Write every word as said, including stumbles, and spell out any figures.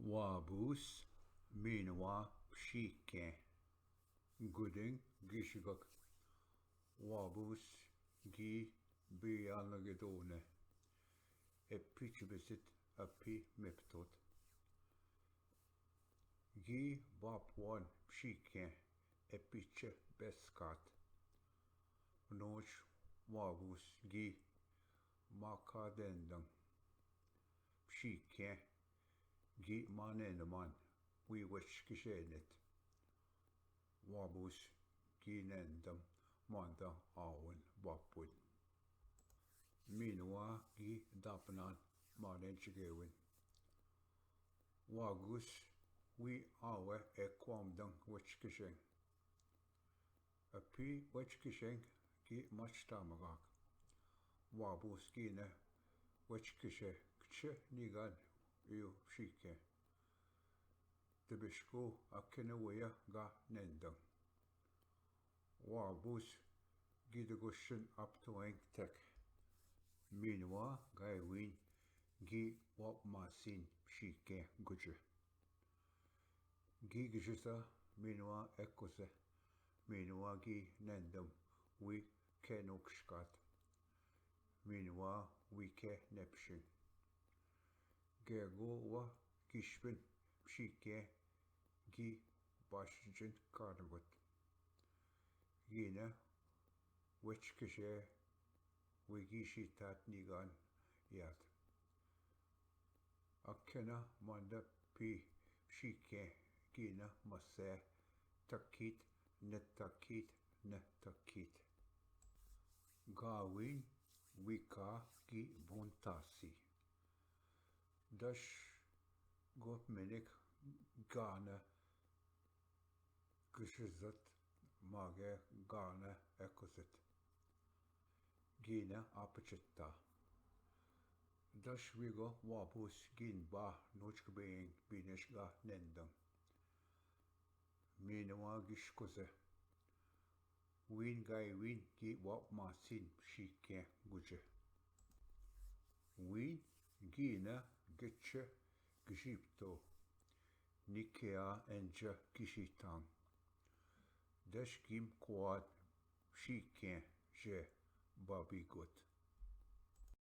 Wabus minwa pshike guding gishgak. Wabus gi bialagedone e pichbesit api meptot. Gi bapwan pshike e piche beskat. Noch wabus gi makadendang pshike gi manenman wi wechkishenet. Wabus gi nendam manda awen bapun. Minwa gi dapnan manen chigewin. Wagus wi awe e kwamdang wechkisheng. Api wechkisheng gi machtamagak. Wabus gine wechkishe kche nigan yu pshike. Tebishku akene weya ga nendang. Wabus gi degushin aptoeng tek. Minwa gaiwin gi wapmasin pshike guje. Gi gijisa minwa ekuse. Minwa gi nendam wi kenukshkat. Minwa wi ke nepshin. Gego wa gishpin pshike gi bashjin karnabut. Gine wechkishe wi gishitat nigan yat. Akena manda pi pshike gina mase takit ne takit ne takit. Gawin wika gi buntasi. Dash go minik gana gishizat mage gana ekuzit. Gina apachitta. Dash wigo wabus gin ba nuchk being binish ga nendam. Minwa gishkuze. Win gaiwin gi wapmasin pshike guje. Win gina giche gishipto. Nikea enja gishitang. Dash gim kwad pshike je babigot.